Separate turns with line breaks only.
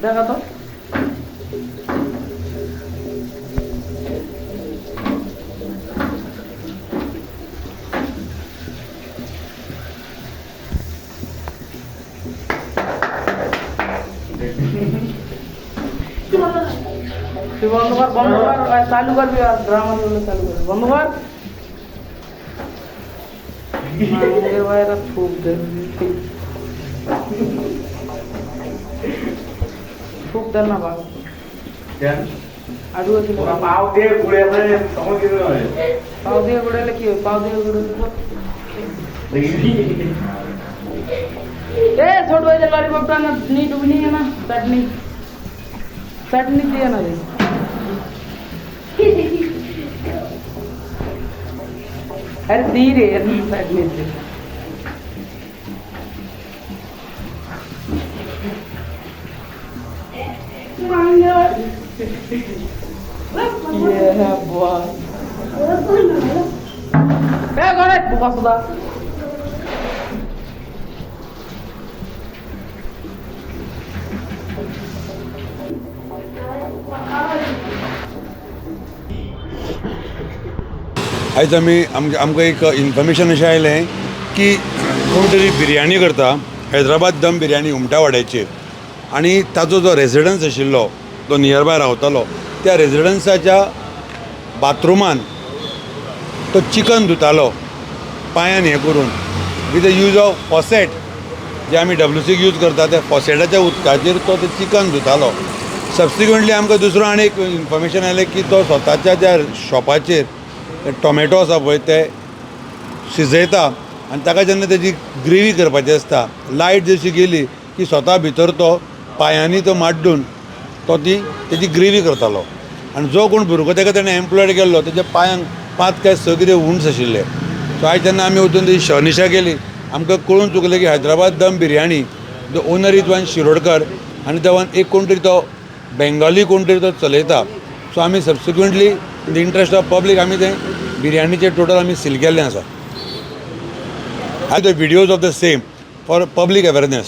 দেখা তো। তুই বন্ধ কর, বন্ধ কর, আর চালু করবি, আর ড্রামা চললে চালু করবি, বন্ধ কর। মাঙ্গের ভাইরা থুপ দে, থুপ দেন না বাবা। আডু আছে।
ওরা পাও দিয়ে ঘুরে ঘুরে তখন কিছু নয়।
পাও দিয়ে ঘুরালে কি হয়? পাও দিয়ে ঘুরালে তো এ ছোট ভাই ললিপপটা না নি ডুবনি না চাটনি চাটনি দিয়ে না রে। আরে দি রে চাটনি দে। Yeah, boy. এ গণেশ বোকা সুদা।
आयज आमी आमकां एक इन्फॉर्मेशन अशें आयलें की कोण तरी बिरयानी करता, हैदराबाद दम बिरयानी उमटावाड्याचेर, आनी ताजो जो रेजिडन्स आशिल्लो तो नियरबाय रावतालो त्या रेजिडन्साच्या बाथरुमान तो चिकन धुतालो पांयान हें करून with the use of faucet, जे आमी डब्ल्यूसीक यूज करता त्या फॉसेटाच्या उदकाचेर तो तें चिकन धुतालो। सबसिक्वंटली आमकां दुसरो आनी एक इन्फॉर्मेशन आयलें की तो स्वताच्या ज्या शॉपाचेर टोमॅटो आसा पळय ते शिजयता आनी ताका जेन्ना तेजी ग्रेवी करपाची आसता, लायट जशी गेली की स्वता भितर तो पांयांनी तो माड्डून तो ती तेजी ग्रेवी करतालो। आनी जो कोण भुरगो ताका तेणें एम्प्लॉयड केल्लो तेज्या पांयांक 5 काय 6 कितें वुंड्स आशिल्ले। सो आयज जेन्ना आमी वचून तेजी शहनिशा केली, आमकां कळून चुकलें की Hyderabad dum biryani the owner is one Shirodkar आनी the one एक कोण तरी तो बेंगाली कोण तरी तो चलयता। सो आमी subsequently in the interest of public आमी तें बिरयानीचें टोटल आमी सील केल्लें आसा। I the videos of the same for public awareness.